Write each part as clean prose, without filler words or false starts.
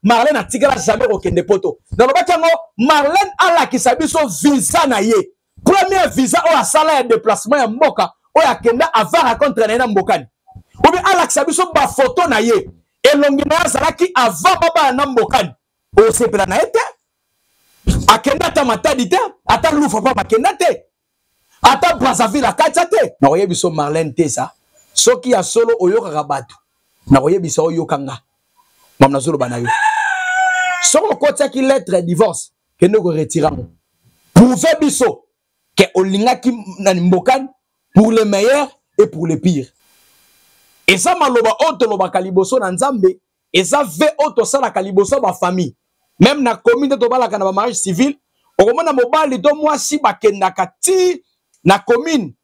Marlène atikala jamais kokende poto. Nalobaki yango, Marlène alakisa biso visa na ye, premier visa oyo asala ya déplacement ya mboka oyo akenda avant rencontre na ye na Mbokani. Obi alakisa biso bafoto na ye, elongi na ye azalaki avant babala na Mbokani. Osepela na ye te, akenda ata Matadi te, ata Lufa mpa bakenda te, ata Brazzaville akatya te. Nakoyebisa Marlène Tesa, soki ya solo oyokaka bato, nakoyebisa oyoka nga mamu nazoloba na yo. Soki okotiaki lettre ya divorce, kende koretire yango, prouve biso ke olingaki na Mbokani pour le meilleur et pour le pire. Eza maloba oyo tolobaka liboso na Nzambe, eza ve oyo tosalaka liboso ya bafamille. Meme na commune te tobalaka na bamariage civil, okomona mobali to mwasi bakendaka ti na commune,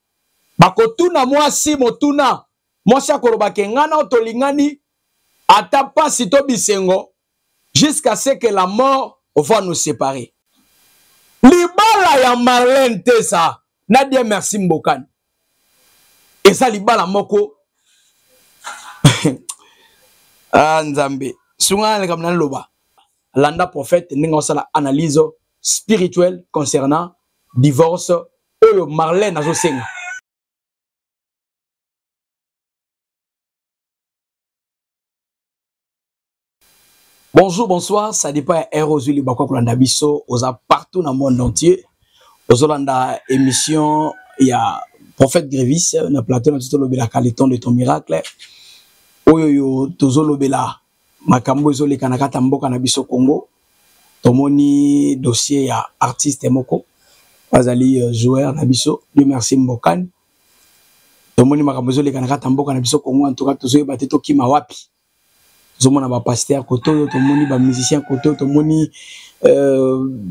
bakotuna mwasi motuna, mwasi akoloba ke ngai na tolingani ata pasi to bisengo jusqu'à ce que la mort va nous séparer. Libala ya Marlène Tesa na Dieu merci Mbokani eza libala moko. Ah Nzambe, sunga na likambo na loba. Landa prophète ndenge osala analyse spirituelle concernant divorce oyo Marlène azosenga. Bonjour, bonsoir, ça dépend ya heure ozwi libaku ya kolanda biso, oza partout na monde entier. Ozolanda émission ya prophète Grevis na plateau na biso tolobelaka le temps de ton miracle. Oyo yo tozolobela makambo ezoleka na kati ya mboka na biso Congo. Tomoni dossier ya artiste moko azali joueur na biso, Dieu merci Mbokani. Tomoni makambo ezoleka na kati ya mboka na biso Congo, en tout cas tozoyeba te tokima wapi. Tozomona ba pasteur koto oyo, tomoni ba musicien koto oyo, tomoni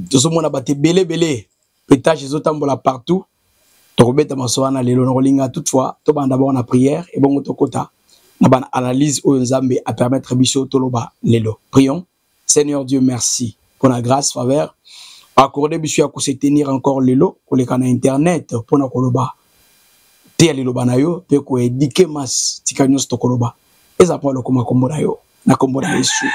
tozomona bato ebele ebele, pétage ezotambola partout. Tokobeta maso wana lelo. Nakolinga toutefois tobanda d'abord na prière ebongo tokota na bana analyse oyo Nzambe a permettre biso toloba lelo. Prions. Seigneur Dieu, merci pour la grâce, faveur accordé biso ya se tenir encore lelo koleka na internet mpona koloba te ya liloba na yo mpe koedike masse. Tika nyonso tokoloba eza mpo lokoma kombo na yo, na kombo na Yesu,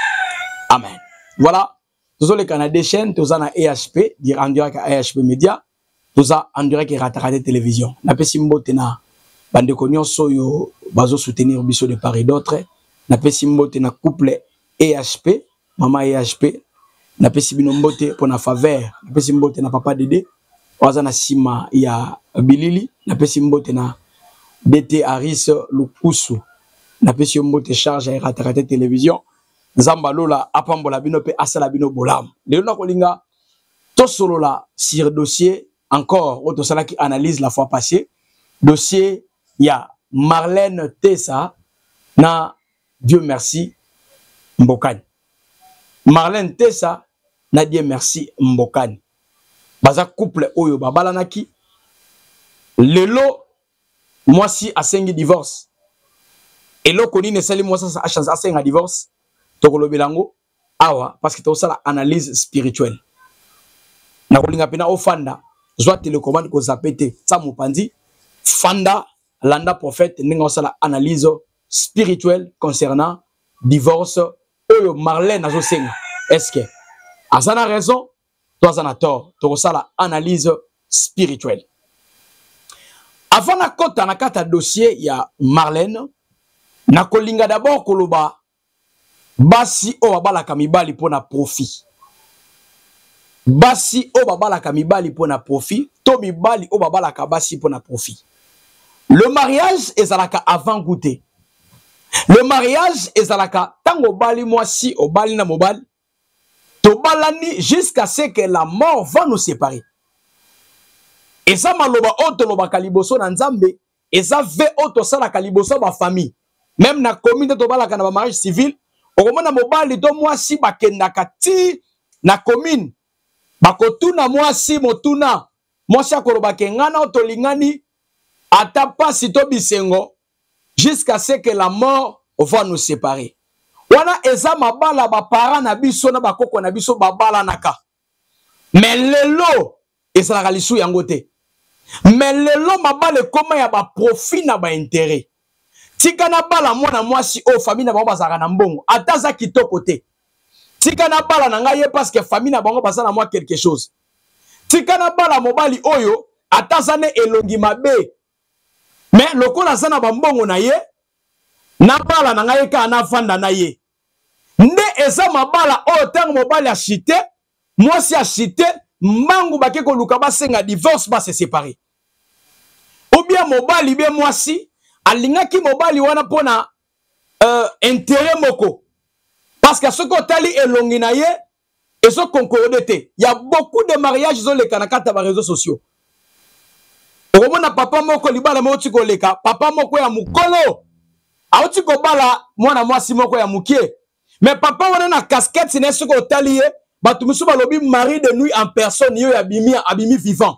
amen. Voilà, tozoleka na deux chaînes, toza na EHP en direct ya EHP Media, toza en direct erataka te télévision. Napesi mbote na bandeko nyonso oyo bazosoutenir biso de part et d'autre. Napesi mbote na couple EHP, mama EHP, napesi bino mbote mpona faveur. Napesi mbote na papa Dede oyo aza na nsima ya bilili. Napesi mbote na DT Aris Lukusu, napesi yo mbote, charge ya erataka te télévision. Nzambe alola apambola bino mpe asala bino bolamu. Lelo nakolinga tosolola sur dossier encore oyo tosalaki analyse la fois passée, dossier ya Marlène Tesa na Dieu merci Mbokani. Marlène Tesa na Dieu merci Mbokani baza couple oyo babalanaki. Lelo mwasi asengi divorce. Eloko nini esali mwasi asenga divorce? Tokolobela yango awa parce que tokosala analyse spirituelle. Nakolinga mpena ofanda, zwa télécommande, kozape te, tsa mopanzi, fanda, landa prophète ndenge osala analyse spirituelle concernant divorce oyo Marlène azosenga. Est-ce que aza na raison to aza na tort? Tokosala analyse spirituelle. Avant nakota na kati ya dossier ya Marlène, nakolinga d'abord koloba basi oyo babalaka mibali mpona profit. Basi oyo babalaka mibali mpona profit to mibali oyo babalaka basi mpona profit. Le mariage ezalaka avant goûter. Le mariage ezalaka ntango obali mwasi, obali na mobali, tobalani jusqu'à ce que la mort va nous séparer. Eza maloba oyo tolobaka liboso na Nzambe, eza ve oyo tosalaka liboso ya bafamille. Meme na commune te tobalaka na bamariage civil, okomona mobali to mwasi bakendaka ti na commune, bakotuna mwasi motuna, mwasi akoloba ke ngai na tolingani ata pasi to bisengo jusqu'à ce que la mort va nous séparer. Wana eza mabala ba parents na biso na bakoko na biso babalanaka. Mais lelo ezalaka lisu yango te. Mais lelo mabala ekoma ya ba profit na ba intérêt. Tika na bala mwana mwasi oyo famille na bango bazalaka na mbongo, ata aza kitoko te. Tika nabala na ngai ye parce que famille na bango baza na mwa quelque chose. Tika nabala mobali oyo ata aza ne elongi mabe, mais lokola aza na bambongo na ye, nabala na ngai ye kaka, navanda na ye. Nde eza mabala oyo ntango mobali ashite, mwasi ashite, mbangu bake koluka basenga divorce, base séparer. Ou bien mobali be mwasi alingaki mobali wana mpona intérêt moko, parce que soki otali elongi na ye ezoconcorde te. Ya beaucoup de mariage ezoleka na kati ya baréseaux sociaux. Okomona papa moko, libala moko ti koleka, papa moko ya mokolo auti kobala mwana mwasi moko ya mokie, mais papa wana na casquette na ye, soki otali ye, bato mosusu balobi mari de nuit en personne. Ye oyo abimi, abimi vivant.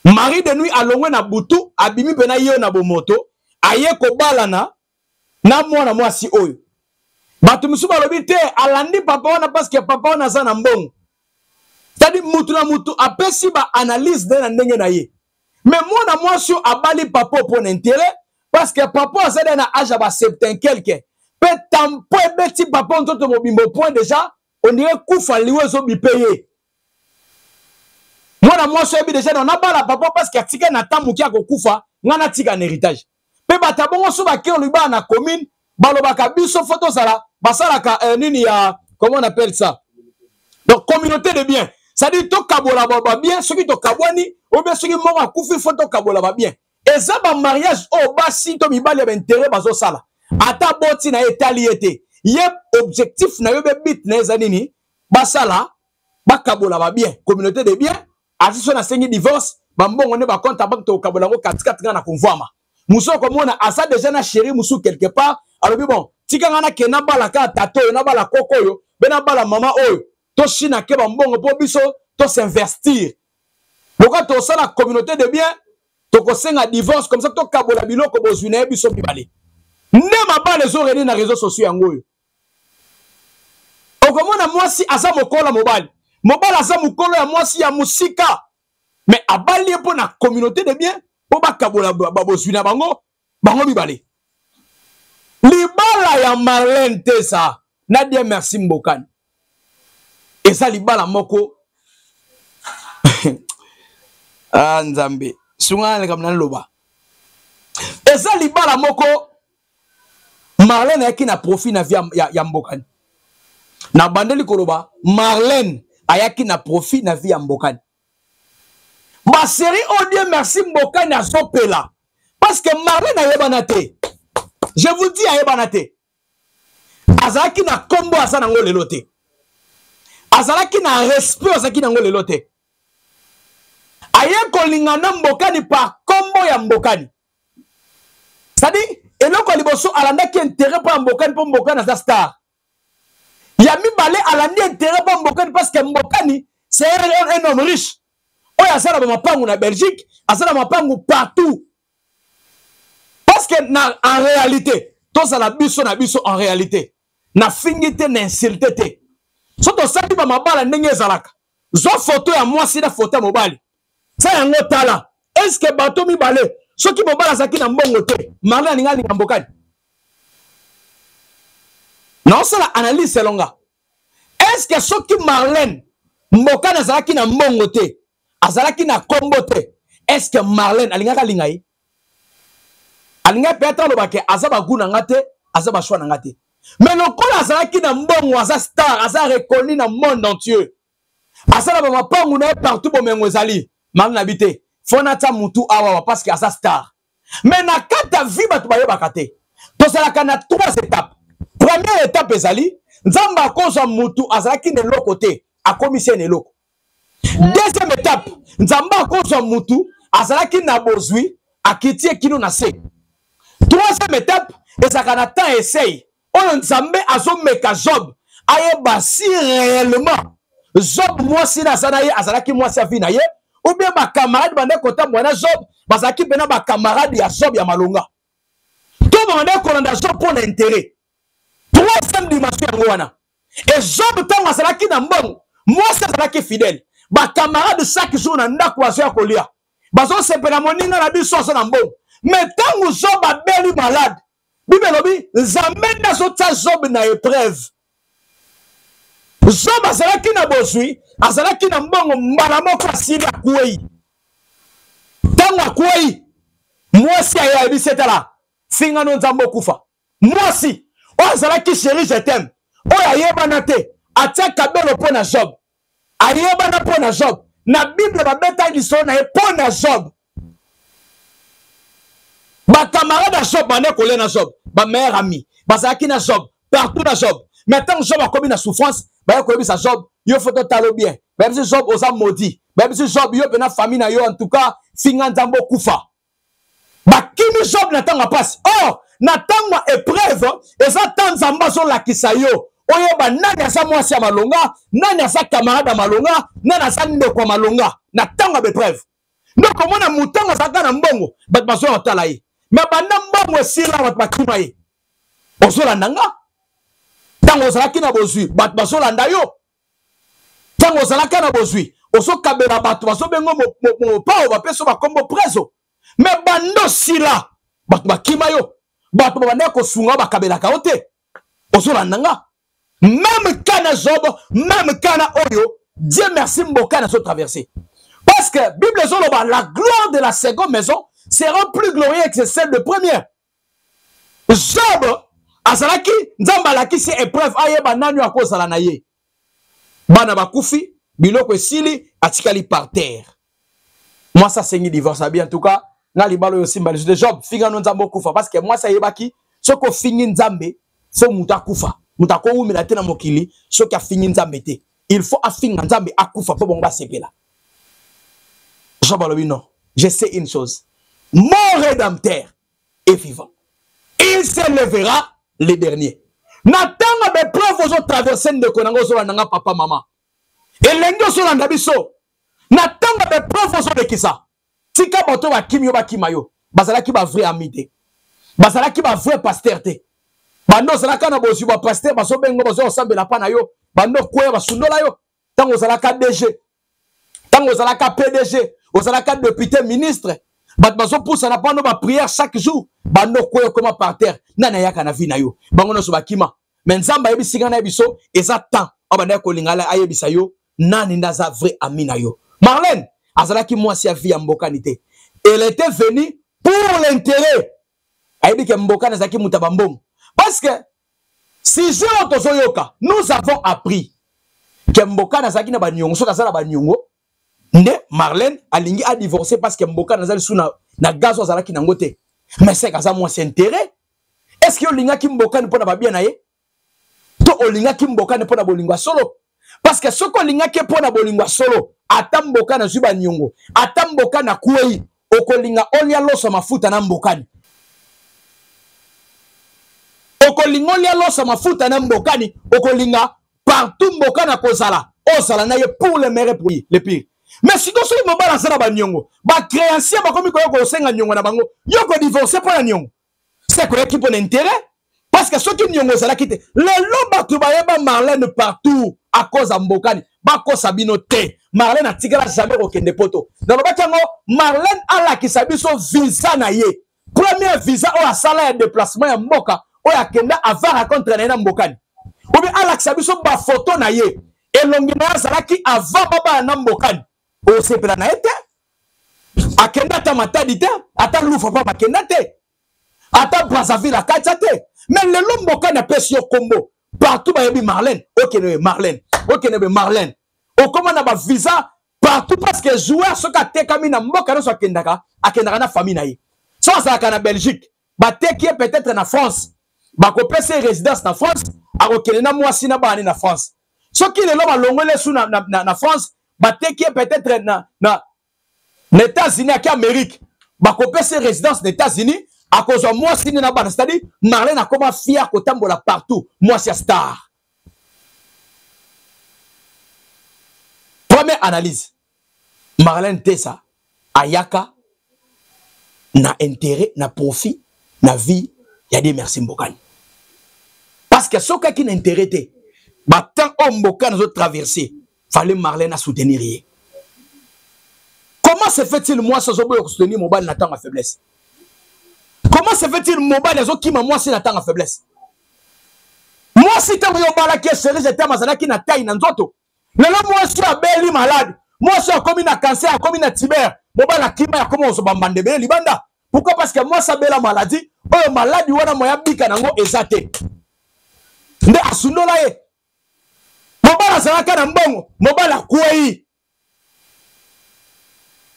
Mari de nuit alongwe na butu, abimi mpena ye na bomoto, aye kobalana na mwana mwasi oyo. Bato mosusu balobi te, alandi papa wana parce que papa wana aza na mbongo. C'est-à-dire mutu na mutu apesi baanalyse na ye na ndenge na ye. Mais mwana mwasi oyo abali papa mpo na intérêt, parce que papa aza de na age ya ba septin quelque, mpe tampo ebeti papa nzoto mobimbo, point déjà on dirait kufa, liwa ezobipe ye. Mwana mwasi oyebi déjà na nabala papa parce que atika na ta moke, akokufa, ngai natika na héritage. Mpe bato ya bongo so bake olibala na commune, balobaka biso fo tozala, basalaka nini ya, comment on appelle ça, donc communauté de bien, c'est-à-dire tokabola babien soki tokabwani, ou bien soki moko akufi, fo tokabola babien. Eza bamariage oyo basi to mibali ya baintérêt bazosala. Ata boti na ye etali ye te. Ye objectif na yo be but na ye eza nini? Basala bakabola babien, communauté de bien. Ati so nasengi divorce, bambongo nde bacompte ya banque, tokokabola yango katikati, ngai na konvwama. Mosu okomona aza deja na chéri mosusu quelque part, alobi: "Bon, tika ngai nakende nabala kaka tata oyo, nabala koko oyo mpe nabala mama oyo, toshina ke bambongo mpo biso tosinvestir. Lokola tosala communauté de bien, tokosenga divorce, comme ça tokabola biloko bozwi na ye biso mibale." Nde mabala ezoreni na réseau sociaux yango oyo. Okomona mwasi aza mokolo ya mobali, mobali aza mokolo ya mwasi ya mosika, mais abali ye mpo na communauté de bien, mpo bakabola babozwi na bango, bango mibale. Libala ya Marlene Tesa na Dieu Merci Mbokani eza libala moko, ah, Nzambe sunga na likambo naloba. Eza libala moko Marlene ayaki na profit na vie ya Mbokani. Nabandeli koloba, Marlene ayaki na profit na vie ya Mbokani. Basérie oyo Dieu Merci Mbokani azopela, parce que Marlene ayebana te, je vous dis, ayebana te. Azalaki na nkombo aza nango lelo te, azalaki na respect azalaki nango lelo te. Aye kolinga na Mbokani par nkombo ya Mbokani. C'est-à-dire eloko ya liboso, alandaki intérêt mpo ya Mbokani, mpo Mbokani aza star. Ya mibale, alandi intérêt mpo Mbokani, parce que Mbokani c'est un homme riche oyo aza na bamapangu na Belgique, aza na mapangu partout. Parce que na en réalité, tozala biso na biso, en réalité nafingi te, na insulte te. So tosali bamabala ndenge ezalaka, zwa foto ya mwasi na foto ya mobali, tia yango, tala est-ce bato mibale, soki mobali azalaki na mbongo te, Marlene alinga alinga Mbokani? Naosala analyse selon nga. Est-ce soki Marlene, Mbokani azalaki na mbongo te, azalaki na kombo te, est-ce Marlene alingaka alinga ye? Alingaki peut-être alobake aza bagu na nga te, aza bachoix na nga te. Mais lokola azalaki na mbongo, aza star, aza reconnu na monde entier, aza na bamapangu na ye partout, bomengo ezali, Marlene abi te, fo natia mutu awawa parce que aza star. Mais na kati ya vie, bato bayebaka te, tozalaka na trois étapes. Première étape ezali Nzambe akozwa mutu azalaki na eloko te, akomisi ye na eloko. Deuxième étape, Nzambe akozwa mutu azalaki na bozwi, akiti ye kino na se. Troisième étape ezalaka na temps essai oyo Nzambe azomeka Job, ayeba si réellement Job mwasi na aza na ye azalaki mwasi ya vie na ye, ou bien bacamarade bande kotambola na Job bazalaki mpena bacamarade ya Job ya malonga, to babande kolanda Job mpo na intérêt. Troisième dimension yango wana. E Job ntango azalaki na mbongo, mwasi azalaki fidèle, bacamarade chaque jour na ndako bazoya kolia, bazosepela, moninga na biso aza na mbongo. Mais ntango Job abeli malade, Bible elobi Nzambe nde azotia Job na épreuve. Job azalaki na bozwi, azalaki na mbongo, mbala moko asili akwei. Ntango akwei, mwasi aye ayebisi etala, finga no Nzambe okufa. Mwasi oyo azalaki chéri je t'aime, oyo ayebana te, atia kabelo mpo na Job, ayebana mpo na Job. Na Bible babeta lisolo na ye mpo na Job. Ba camarade ya Job bande kolia na Job, ba meilleur ami bazalaki na Job partout na Job. Mais ntango Job akomi na souffrance, baye koyebisa Job, yo faut totalo bien. Bayebisi Job oza maudit. Bayebisi Job yo pena famille na yo en tout cas finga Nzambe okufa. Bakimi Job na ntango ya pasi. Or na ntango ya épreuve eza ntango Nzambe azolakisa yo oyeba nani aza mwasi ya malonga, nani aza camarade ya malonga, nani aza ndeko ya malonga na ntango ya épreuve. Nde okomona motango azalaka na mbongo, bato bazoya kotala ye, me banda mbongo esila bato bakima ye. Ozolanda nga? Ntango ozalaki na bozwi, bato bazolanda yo. Ntango ozalaka na bozwi, ozokabela bato, bazobengo mopao, bapesi yo bakombo prezo. Me banda osila, bato bakima yo, bato babandaki kosunga yo, bakabelaka yo te. Ozolanda nga? Même cas na Job, même cas na oyo, Dieu merci mboka na zo traverser. Parce que Bible ezoloba la gloire de la seconde maison sera plus glorieuse que celle de première. Job azalaki Nzambe alakisi épreuve ayeba nani akozala na ye. Bana bakufi, biloko esili, atikali par terre. Mwasi asengi divorce abi en tout cas nga libala oyo simba lisusu te. Job finga no Nzambe okufa, parce que mwasi ayebaki soki ofingi Nzambe fo moto akufa, moto akowumela te na mokili soki afingi Nzambe te. Il faut afinga Nzambe akufa mpo bongo basepela. Job alobi non, je sais une chose, mon rédempteur est vivant, il se lèvera le dernier. Na ntango ya baepreuve ozotraverse, ndeko na nga ozolanda nga, papa mama elenge ozolanda biso, na ntango ya baepreuve ozolekisa, tika bato bakimi yo, bakima yo. Bazalaki ba vrai ami te, bazalaki ba vrai pasteur te. Bando ozalaka na bozwi, ba pasteur bazobengo, bazo kosambela mpa na yo, bando okweya basundola yo. Ntango ozalaka DG, ntango ozalaka PDG, ozalaka député, ministre, bato bazopusana mpano ba prière chaque jour, bando okweya okoma par terre, nani ayaka na vie na yo? Bango nyonso bakima. Me Nzambe ayebisi ngai na biso eza temps oyo bandaki kolinga ayebisa yo nani nde aza vrai ami na yo. Marlène azalaki mwasi ya vie ya Mbokani te, elle était venue pour l'intérêt. Ayebi ke Mbokani azalaki moto ya bambongo, parce que sujet oyo tozoyoka, nous avons appris ke Mbokani azalaki na baniongo. Soki aza na baniongo nde Marlène alingi adivorcer, parce que Mbokani aza lisusu na gaz oyo azalaki nango te. Mais sek aza mwasi intérêt. Est ce que olingaki Mbokani mpo na babia na ye, to olingaki Mbokani mpo na bolingo ya solo? Parce que soki olingaki mpo na bolingo ya solo, ata Mbokani azwi baniongo, ata Mbokani akwei, okolinga olia loso mafuta na Mbokani, okolinga olia loso mafuta na Mbokani, okolinga partout Mbokani akozala, ozala na ye pour le meilleur, pour le pire. Mais sikoyo soki mobali aza na baniongo, bacréancier bakomi koya kosenga niongo na bango, yo kodivorce mpo na niongo, se koyaki mpo na intérêt. Parce que soki niongo ezalaki te, lelo bato bayeba Marlène partout à cause ya Mbokani. Bakosa bino te, Marlène atikala jamais kokende poto. Nalobaki yango, Marlène alakisa biso visa na ye, premier visa oyo asala ya déplacement ya mboka oyo akenda avant rencontre na ye na Mbokani, obi alakisa biso bafoto na ye, elongi na ye azalaki avant babala na Mbokani. Osepela na ye te, akenda ata Matadi te, ata Lufa mpa bakenda te, ata Brazzaville akatya te. Mais lelo Mbokani apesi yo kombo partout, bayebi Marlène, okende Marlène, okende be Marlène, okóma na bavisa partout. Parce que joueur soki atekami na mboka nyonso akendaka, akendaka na famille na ye. So azalaka na Belgique, bateki ye peut-être na France, bakopesa ye résidence na France, akokende na mwasi na bana na France. Soki lelo balongoli esu na France, bateki ye peut-être na États-Unis, ake Amérique, bakopesa ye résidence na États-Unis, akozwa mwasi nde na bana. C'est-à-dire Marlène akoma fier kotambola partout, mwasi ya star. Première analyse, Marlène Tessa ayaka na intérêt, na profit na vie ya Dieu merci Mbokani. Parce que soki aki na intérêt te, batemps oyo Mbokani azotraverse, fallait Marlène asoutenir ye. Comment se fait-il mwasi azoboya kosoutenir mobali na ntango ya faiblesse? Comment se fait-il mobali azokima mwasi na ntango ya faiblesse? Mwasi ntango yo obalaki ye, chéri je t'aime, azalaki na taille na nzoto. Lelo mwasi oyo abeli malade, mwasi oyo akomi na cancer, akomi na tiber, mobali akima, akomi kozwa bambanda ebele libanda. Pourquoi? Parce que mwasi abela maladie oyo, maladi wana moya bika nango eza te, nde asundola ye. Mobali azalaka na mbongo, mobali akwei,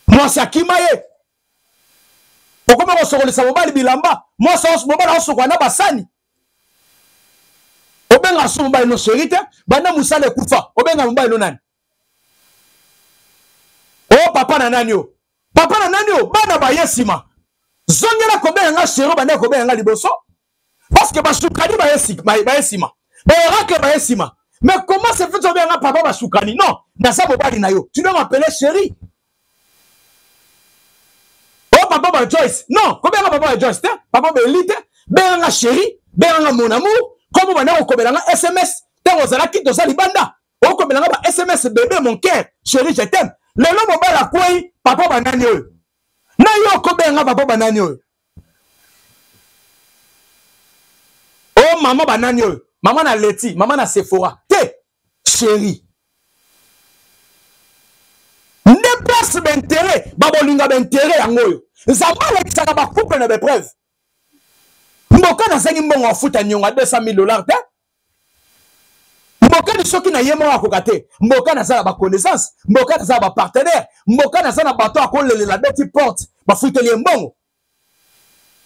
mwasi akima ye, okoma kosokolisa mobali bilamba, mwasi mobali aosokola na basani. Obenga so mobali no sheri te, banda mosala ekufa, obenga mobali no nani? O papa na nani? O papa na nani? O bana baye nsima, zongela kobenga nga sheri, banda kobenga nga liboso, parce que basukani baye nsima, baoracle baye nsima. Mais comment se fait obenga nga papa basukani? Non, naza mobali na yo, tu dois m'appeler chéri. O papa ba Joyce, non, kobenga papa ba Joyce te, papa ba Eli te, benga nga chéri, benga nga mon amour. Komo banda kokobela nga SMS ntango ozalaki toza libanda, okomela nga ba SMS, bébé, mon cœur, chéri, je t'aime. Lelo mobali akwei, papa banani oyo na yo okobenga nga papa banani oyo? O mama banani oyo? Mama na Leti, mama na Sephora te, chéri. Nde place baintérêt, babolinga baintérêt yango oyo Nzambe alekisaka bacouple na baepreuve. Mboka nazangi mbongo afuta niongo ya 200 000 dollars te. Mbokani soki na ye moko akoka te. Mboka naza na baconnaissance, mboka naza na bapartenaire, mboka naza na bato akolelela beti porte, bafuteli ye mbongo.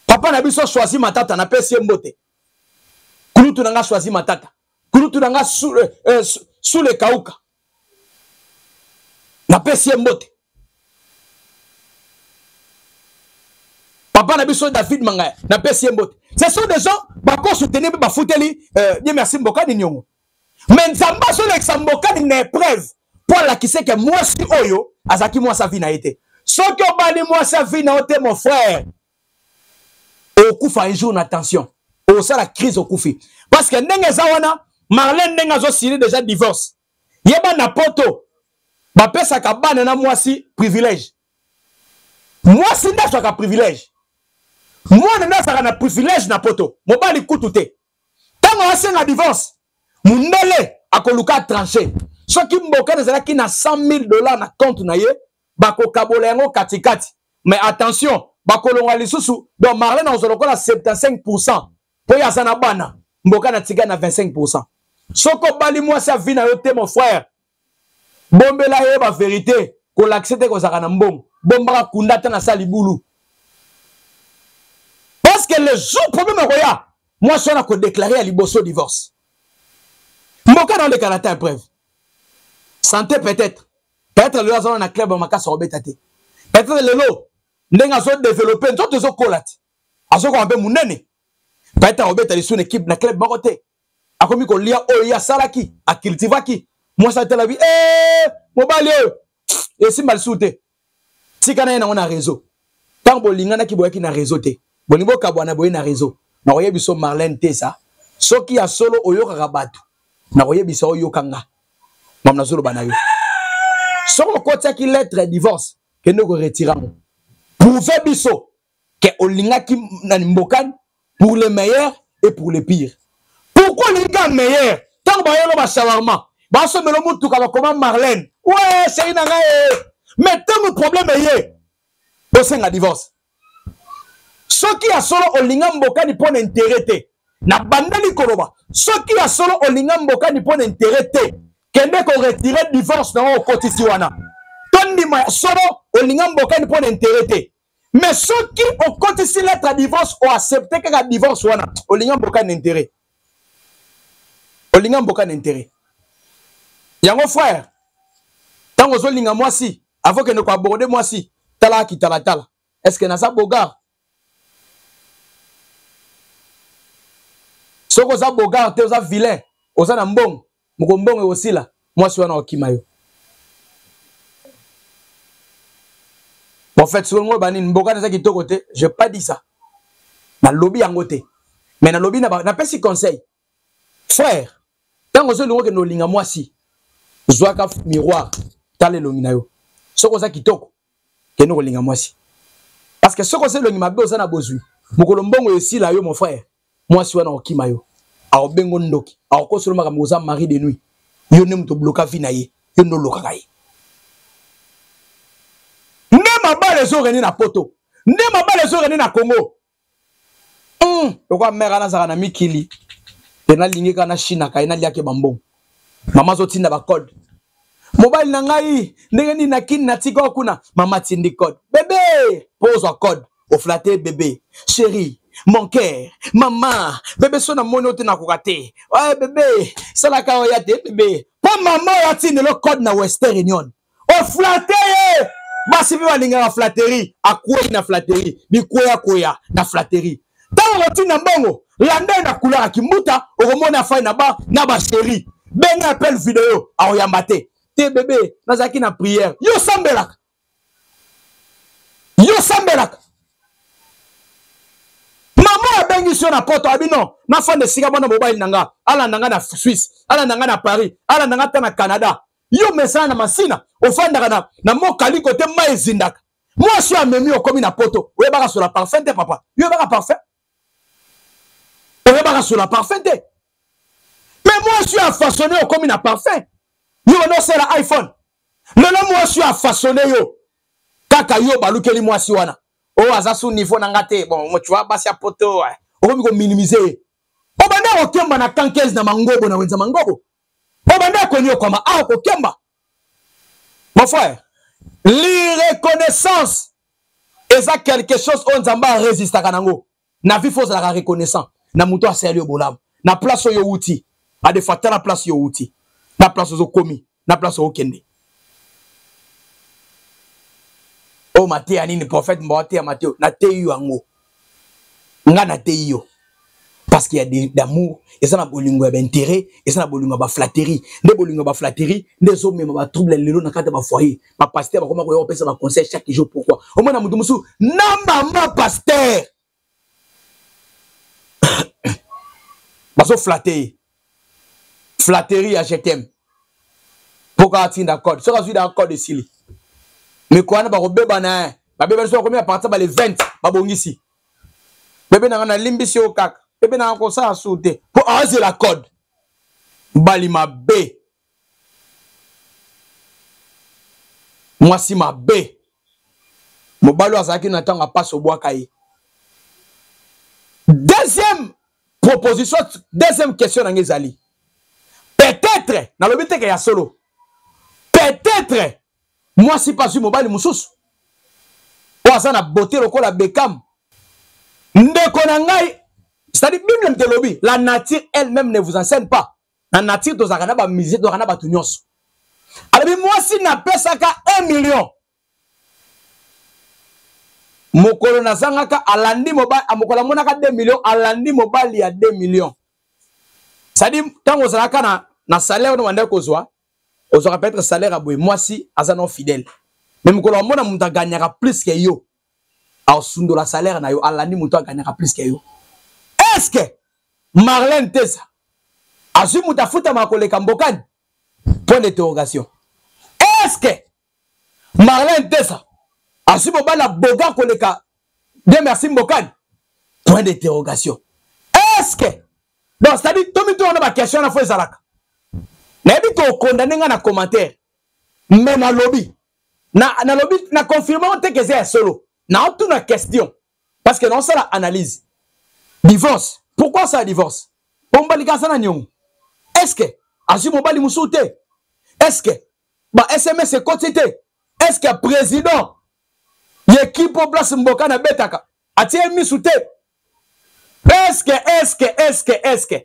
Papa na biso Choisi Matata, napesi ye mbote. Kulutu na nga Choisi Matata, kulutu na nga Sule Kauka, napesi ye mbote. Papa na biso David Mangaya, napesi ye mbote. Ce sont des gens bakosoutenir mpe bafuteli bien merci Mbokani niongo. Mais Nzambe azolekisa Mbokani na épreuve mpo alakise ke mwasi oyo azalaki mwasi avi na ye te. Soki obali mwasi avi na yo te, mon frère, okufa un jour na tension, osala crise, okufi. Parce que ndenge eza wana, Marlène ndenge azosili déjà divorce, yeba na poto bapesaka bana na mwasi privilège. Mwasi nde azwaka privilège, mwana nde azalaka na privilège na poto, mobali kutu te. Ntango asenga divorce, mundele akoluka atranche. Soki mboka ezalaki na 100 000 dollars na compte na ye, bakokabola yango katikati. Mais attention, bakolonga lisusu. Donc Marlène akozwa lokola 75 % mpo ye aza na bana, mboka na tika na 25 %. Soki obali mwasi avi na yo te, mon frère, bombela ye bavérité, kolakisa te kozalaka na mbongo, bombaka kunda ata na sa libulu, parce que le jour problème akoya, mwasi wana kodéclarer ya liboso divorce. Mboka na oleka na ta épreuve santé, peut-être lelo aza na club ya makasi, akobeta te. Peut-être lelo ndenge azodévelopper nzoto ezokola te, azokoma mpe monene, peut-être akobeta lisusu na équipe, na club moko te. Akomi kolia oyo ye asalaki, acultivaki. Mwasi atala bi e mobali oyo esimba lisusu te, tika na ye nango na réseau. Ntango bolinganaki, boyaki na réseau te. Bolingi bokabwana, boye na réseau. Nakoyebi so Marlène te sa soki ya solo oyokaka bato, nakoyebisa oyoka nga mamu nazoloba na yo. Soki okotiaki lettre ya divorce, kende koretirer yango, prouve biso ke olingaki na Mbokani pour le meilleur et pour le pire. Pourquoi olingi kaka meilleur? Ntango bayolo bashawarma, basomela motuka, bakoma Marlène, we chéri na ngai, mais ntango problème eye, osenga divorce. Soki ya solo olinga Mbokani mpo na intérêt te, nabandeli koloba, soki ya solo olinga Mbokani mpo na intérêt te, kende koretirer divorce na oyo okotisi wana. Tondima ya solo olinga Mbokani mpo na intérêt te. Mais soki okotisi lettre ya divorce, oaccepte kaka divorce wana, olinga Mbokani na intérêt, olinga Mbokani na intérêt. Yango frère, ntango ozolinga mwasi, avant kende koaborder mwasi, talaka kitalatala: est ce que naza beau gars? Soki oza beau gars te, oza vilain, oza na mbongo, moko mbongo ekosila, mwasi wana okima yo. Prophète, soki ngo banini, mboka eza kitoko te. Je pas dit ça, nalobi yango te, mais nalobi, napesi conseil. Frère, ntango ozolinga okende olinga mwasi, zwaka miroir, tala elongi na yo. Soki oza kitoko, kende kolinga mwasi, parce que soki oza elongi mabe, oza na bozwi, mokolo mbongo esila yo, mon frère, mwasi wana okima yo. Akobengo ndoki, akokosolo makambo, oza mari de nuit. Yo nde moto bloka vie na ye, yo nde olokaka ye. Nde mabala ezorene na poto, nde mabala ezorene na Congo. Lokola mare wana azalaka na mikili te, nalingi kaka nashinaka ye, naliaki bambongo. Mama azotinda bacode, mobali na ngai ndenge nini na kini natika oyo kuna. Mama atindi code, bebe, mpo ozwa code oflate bebe, chéri, mon cœur, mama, bebe, so namoni oyo te nakoka te. Oye bebe, salaka oya te bebe, mpo mama oyo atindelo code na Western Union, oflate ye. Basi mpe balingaka flatterie, akwei na flatterie, bikweyakwea na flatterie. Ntango okotinda mbongo, landa ye na couleur ya kimbuta, okomona afai na ba na basheri. Benga appel video, akoyamba te. Te bebe, nazalaki na prière. Yo sambelaka, yo sambelaka. Mama abengisi yo na poto, abi non, nafanda esika mwana mobali na nga alanda nga na Suisse, alanda nga na Paris, alanda nga ata na Canada. Yo mesana na masina, ofandaka na mokaliko te, mai ezindaka. Mwasi oyo amemi okomi na poto, oyebaka sola parfum te. Papa, yo oyebaka parfum? Oyebaka sola parfum te, me mwasi oyo afaçonne okomi na parfum. Yo banda osala iPhone, lelo mwasi oyo afaçonne yo kaka yo balukeli mwasi wana oyo aza sous niveau na nga te. Bon, tu vois, basi ya poto, okomi kominimize ye. Obanda kokemba na kankese na mangobo na wenza mangobo, obanda konyokwama awa kokemba. Mon frère, l'irreconnaissance eza quelque chose oyo Nzambe aresistaka nango na vie. Fo ozalaka reconnaissant na moto asali yo bolamu, na place oyo outi. Adefa tala place yo outi, na place ozokomi, na place okende. Oyo mateya nini, prophète mbo ateya mateo? Nateyi yo yango, nga nateyi yo parce qu'il y a d'amour. Eza na bolingo ya baintérêt, eza na bolingo ya baflatterie. Nde bolingo ya baflatterie nde ezomema batrouble lelo na kati ya bafoyer. Bapaster bakoma koya kopesa baconseil chaque jour. Pourquoi? Omona moto mosusu na mama paster bazoflatte ye, flatterie ya je t'aime, mpo kaka atinda code. Soki azwi da code, esili. Meko wana bakobebana, ye babebani. Soki bakomi à partir ba le 20, babongisi. Bebe na nga, nalimbisi yo kaka. Bebe na nga, kosala su te, mpo azela code. Mobali mabe, mwasi mabe. Mobali oyo azalaki na ntango apasi, obwaka ye. Deuxième proposition, deuxième question na ngai ezali peut-être, nalobi teke ya solo, peut-être mwasi mpe azwi mobali mosusu oyo aza na beauté lokola Bekam. Ndeko na ngai, c'est-à-dire Bible moto elobi: la nature elle-même ne vous enseigne pas. Na nature tozalaka na bamusicien, tozalaka na bato nyonso. Alobi mwasi napesaka 1 million mokolo nazangaka, alandi mobali. Mokolo amonaka 2 million, alandi mobali ya 2 million. C'est-à-dire ntango ozalaka na salaire no bandaki kozwa, ozwaka peut-être salaire ya boye, mwasi aza non fidèle, mais mokolo amona moto agagnaka plus ke yo, aosundola salaire na yo, alandi moto agagnaka plus ke yo. Est ce que Marlène Tesa azwi moto afutamaka koleka Mbokani? Point d'interrogation. Est ce que Marlène Tesa azwi mobali aboga koleka De Merci Mbokani? Point d'interrogation. Est ce que, donc c'est à dire tomi to wana baquestion wana fo ezalaka. Nayebi kokondane nga na commentaire, mais nalobi nalobi na confirme ngo te ke eza ya solo. Naotuna question parce que naosala analyse. Divorce, pourquoi ça divorce? Po mobali kaka aza na niongo. Est ce que azwi mobali mosusu te? Est ce que ba SMS ekoti te? Est ce que président ye ekipe place mboka nabetaka atie misu te? Est-ce, est-ce, est-ce, est-ce?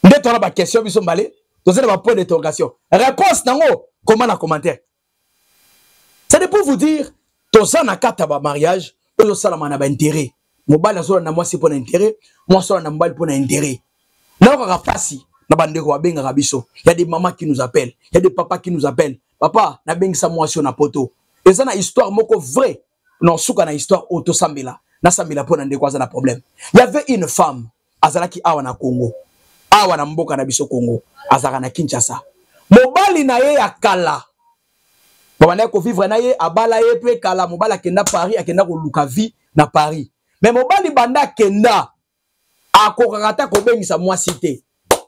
Nde tona baquestion biso mbale, toza na bapoint d'interrogation. Réponse nango koma na commentaire. C'est pour vous dire, toza na kati ya bamariage oyo osalama na baintérêt. Mobali azolanda mwasi mpo na intérêt, mwasi olanda mobali mpo na intérêt. Nayokaka mpasi na bandeko babengaka biso. Ya des mamans qui nous appellent, ya des papas qui nous appellent: papa, nabengisa mwasi oyo na poto. Eza na histoire moko vrai na suka na histoire oyo tosambela, nasambela mpo na ndeko aza na problème. Y avait une femme azalaki awa na Congo, awa na mboka na biso Congo, azalaka na Kinshasa. Mobali na ye ya kala babandaki kovivre na ye, abala ye mpe kala. Mobali akenda Paris, akenda koluka vie na Paris. Mais mobali banda akenda, Akokaka ata kobengisa mwasi te.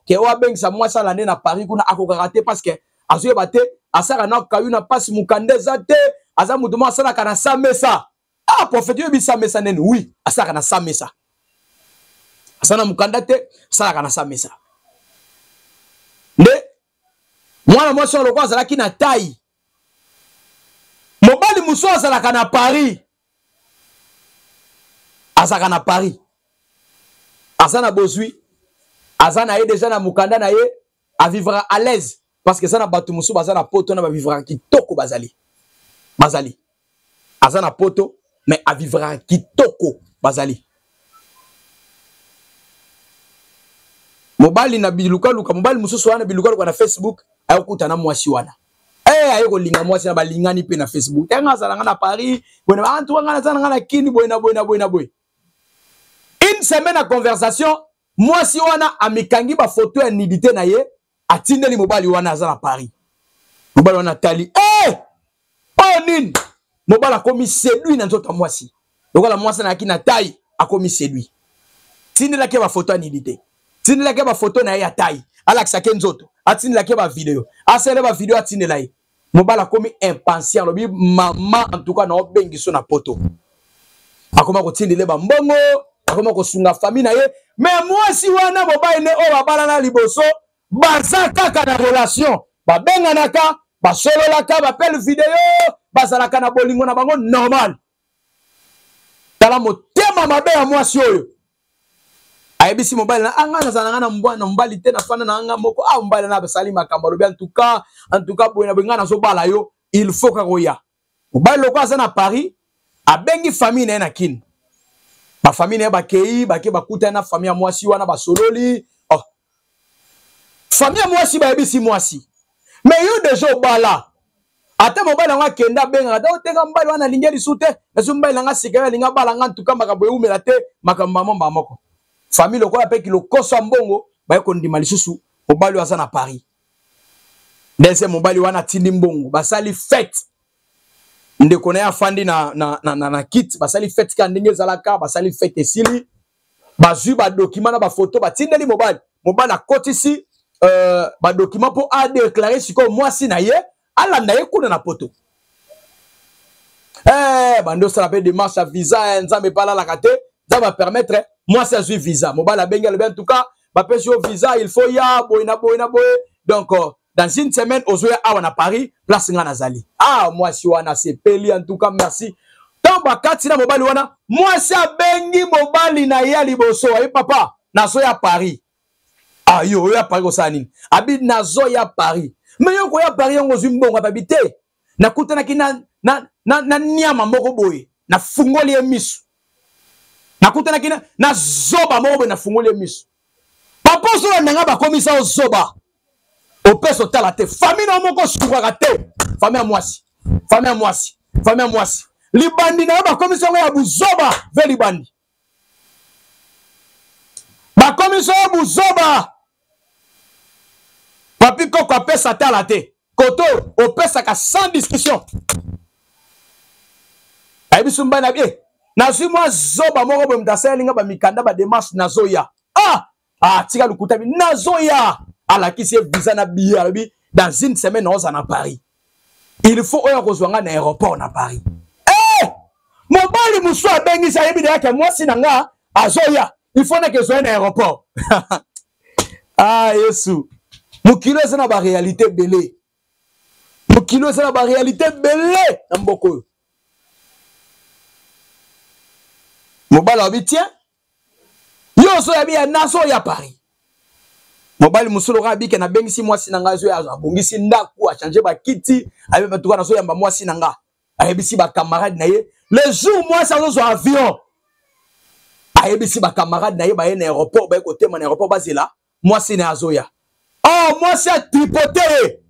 Ke oyo abengisa mwasi alande na Paris kuna, akokaka te parce que azoyeba te, asalaka na kayu na pasi, mokanda eza te, aza moto moko asalaka na samesa. Ah, prophète, oyebi samesa nini? Oui, asalaka na samesa. Asala na mokanda te, asalaka na samesa. Nde mwana mwasi oyo lokola azalaki na tai, mobali mosusu azalaka na Paris, azalaka na Paris, aza na bozwi, aza na ye deja na mokanda na ye, avivra à l'aise parce que eza na bato mosusu baza na poto na bavivraka kitoko, bazali bazali aza na poto mais avivraka kitoko, bazali. Mobali na bilukaluka, mobali mosusu wana bilukaluka na Facebook, ayokuta na mwasi wana. Eh, aye kolinga mwasi na balingani mpe na Facebook. Ntango azala nga na Paris, boye na antuka nga naza na nga na Kini, boye na boye na boye na boye. Une semaine ya conversation, mwasi wana amikangi bafoto ya nudité na ye, atindeli mobali wana aza na Paris. Mobali wana atali, eh! Oyo nini? Mobali akomi séduit na nzoto ya mwasi. Lokola mwasi anayaki na taille, akomi séduit. Tindelaki ye bafoto ya nudité. Tindelaki ye bafoto na ye ya taille. Alakisaki ye nzoto. Atindelaki ye bavideo. Asele bavideo atindela ye. Mobali akomi impatient, alobi mama en tout cas na obengi so na poto. Akoma kotindela ye bambongo, akoma kosunga famille na ye. Mais mwasi wana mobali ne oyo babalana liboso, baza kaka na relation, babenganaka, basololaka, bapele video, bazalaka na bolingo na bango normal. Tala motema mabe ya mwasi oyo. Ayebisi mobali na anga nazala nga na mbwa na mobali te, nafanda na nga moko. Ah, mobali na basali makambo, alobi en tout cas boye na boye, nga nazobala yo, il faut kaka oya. Mobali lokola aza na Paris, abengi famille na ye na Kin. Ba famille na ye bakei, bake bakutani na famille ya mwasi wana, basololi. Oh. Famille ya mwasi bayebisi mwasi, mais yo deja obala. Ata mobali yango akenda abengaka, ata oteka mobali wana alingi lisusu te, nazwi mobali na nga sika, yo alingi abala nga, ntuka makambo ewumela te, makambo mama mbala moko. Famille lokola pe kilokoso ya mbongo, baye kondima lisusu mobali oyo aza na Paris. Deuxième mobali wana atindi mbongo, basali fête. Ndeko na ye afandi na kit, basali fête kaka ndenge ezalaka, basali fête esili, bazwi ba document na ba photo, batindeli mobali. Mobali akotisi ba document po a déclarer sikoyo mwasi na ye alanda ye kuna na poto. Bando sala pe démarche ya visa, Nzambe pe alalaka te, Nzambe a permettre mwasi azwi visa. Mobali abengi alobi en tout cas bapesi yo visa, il faut ya boye na boye na boye. Donc dans une semaine ozoya awa na Paris, place nga nazali. Ah, mwasi wana sepeli en tout cas merci. Tant bakati na mobali wana, mwasi abengi mobali na ye liboso, ayi papa, nazoya Paris. Ah yo oya Paris kosala nini? Abi nazoya Paris. Mais yo koya Paris yango ozwi mbongo ababi te. Nakutanaki na nyama moko boye, nafungoli ye miso. Nakutanaki na zoba moko boye, nafungoli ye miso. Papa ozolanda nga bakomisa yo zoba. Opesa otala te. Famille na yo moko osukaka te. Famille ya mwasi. Famille ya mwasi. Famille ya mwasi. Libandi na yo bakomisa yango ya buzoba ve libandi. Bakomisa yo buzoba. Papi Koko apesa tala te. Koto opesaka sans discussion. Ayebisi mobali na ye, nazwi mwa zoba moko boye moto asaleli nga ba mikanda ba démarche, nazoya. Ah, ah, tika lokuta bi, nazoya. Alakisi ye visa na billet, alobi dans une semaine naoza na Paris. Il faut oyo akozwa nga na aéroport na Paris. Eh! Mobali mosusu abengisi, ayebi deja ke mwasi na nga azoya. Il faut nakezwa ye na aéroport. Ah, Yesu. Mokili eza na ba réalité ebele. Mokili eza na ba réalité ebele na mboka oyo. Mobali alobi tiens, yo ozoya biya nazoya Paris. Mobali mosusu lokola abike nabengisi mwasi na nga azoya, abongisi ndako, achange bakiti, ayebi bato wana azoyamba mwasi na nga. Ayebisi ba camarade na ye, le jour mwasi azozwa avion, ayebisi ba camarade na ye baye na aéroport, baye kotema na aéroport bazela mwasi na ye azoya. Oh, mwasi atripote ye.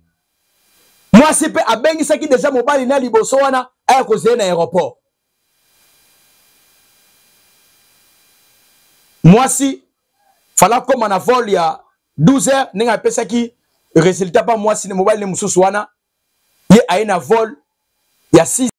Mwasi pe abengisaki deja mobali na liboso wana aya kozela na aéroport. Mwasi fala koma na vol ya 12 heures ndenge apesaki résultat pa mwasi na mobali ne mosusu wana, ye aye na vol ya 6.